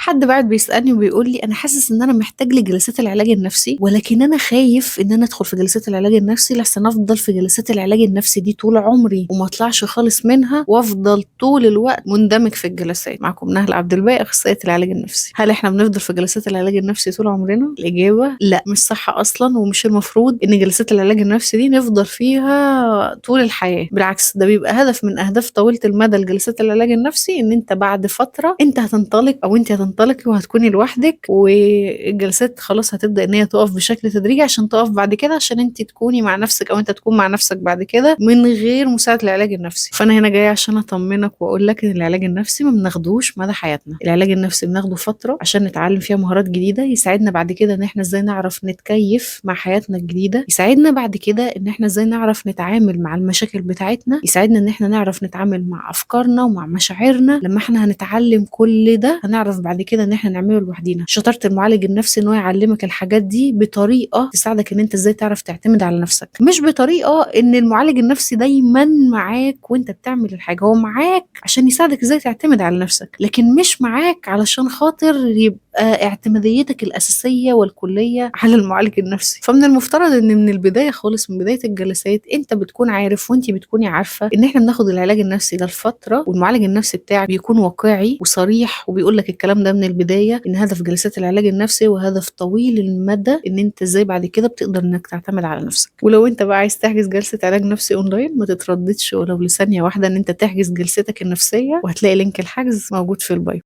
حد بعد بيسألني وبيقول لي أنا حاسس إن أنا محتاج لجلسات العلاج النفسي، ولكن أنا خايف إن أنا أدخل في جلسات العلاج النفسي لحسن أفضل في جلسات العلاج النفسي دي طول عمري وما أطلعش خالص منها وأفضل طول الوقت مندمج في الجلسات. معكم نهلة عبد الباقي، أخصائية العلاج النفسي. هل إحنا بنفضل في جلسات العلاج النفسي طول عمرنا؟ الإجابة لا، مش صح أصلا، ومش المفروض إن جلسات العلاج النفسي دي نفضل فيها طول الحياة. بالعكس، ده بيبقى هدف من أهداف طويلة المدى لجلسات العلاج النفسي، إن أنت بعد فترة أنت هتنطلق أو أنت هتنطلقي وهتكوني لوحدك، والجلسات خلاص هتبدأ إن هي تقف بشكل تدريجي عشان تقف بعد كده، عشان أنت تكوني مع نفسك أو أنت تكون مع نفسك بعد كده من غير مساعدة العلاج النفسي. فأنا هنا جاية عشان أطمنك وأقول لك إن العلاج النفسي ما بناخدوش مدى حياتنا. العلاج النفسي بناخده فترة عشان نتعلم فيها مهارات جديدة، يساعدنا بعد كده إن إحنا إزاي نعرف نتكيف مع حياتنا الجديدة، يساعدنا بعد كده إن إحنا إزاي نعرف نتعامل مع المشاكل بتاعتنا، يساعدنا إن إحنا نعرف نتعامل مع أفكارنا ومع مشاعرنا. لما إحنا هنتعلم كل ده هنعرف بعد كده إن إحنا نعمله لوحدينا. شطارة المعالج النفسي إن هو يعلمك الحاجات دي بطريقة تساعدك إن أنت إزاي تعرف تعتمد على نفسك، مش بطريقة إن المعالج النفسي دايماً معاك وأنت بتعمل الحاجة. هو معاك عشان يساعدك إزاي تعتمد على نفسك، لكن مش معاك علشان خاطر يبقى اعتماديتك الأساسية والكلية على المعالج النفسي. فمن المفترض إن من البداية خالص، من بداية الجلسات، أنت بتكون عارف وأنت بتكوني عارفة إن إحنا بناخد العلاج النفسي ده لفترة، والمعالج النفسي بتاعك بيكون واقعي وصريح وبيقول لك الكلام ده من البداية، إن هدف جلسات العلاج النفسي وهدف طويل المدى إن أنت إزاي بعد كده بتقدر إنك تعتمد على نفسك. ولو أنت بقى عايز تحجز جلسة علاج نفسي أونلاين، ما تترددش ولو لثانية واحدة إن أنت تحجز جلستك النفسية، وهتلاقي link الحجز موجود في ال bio.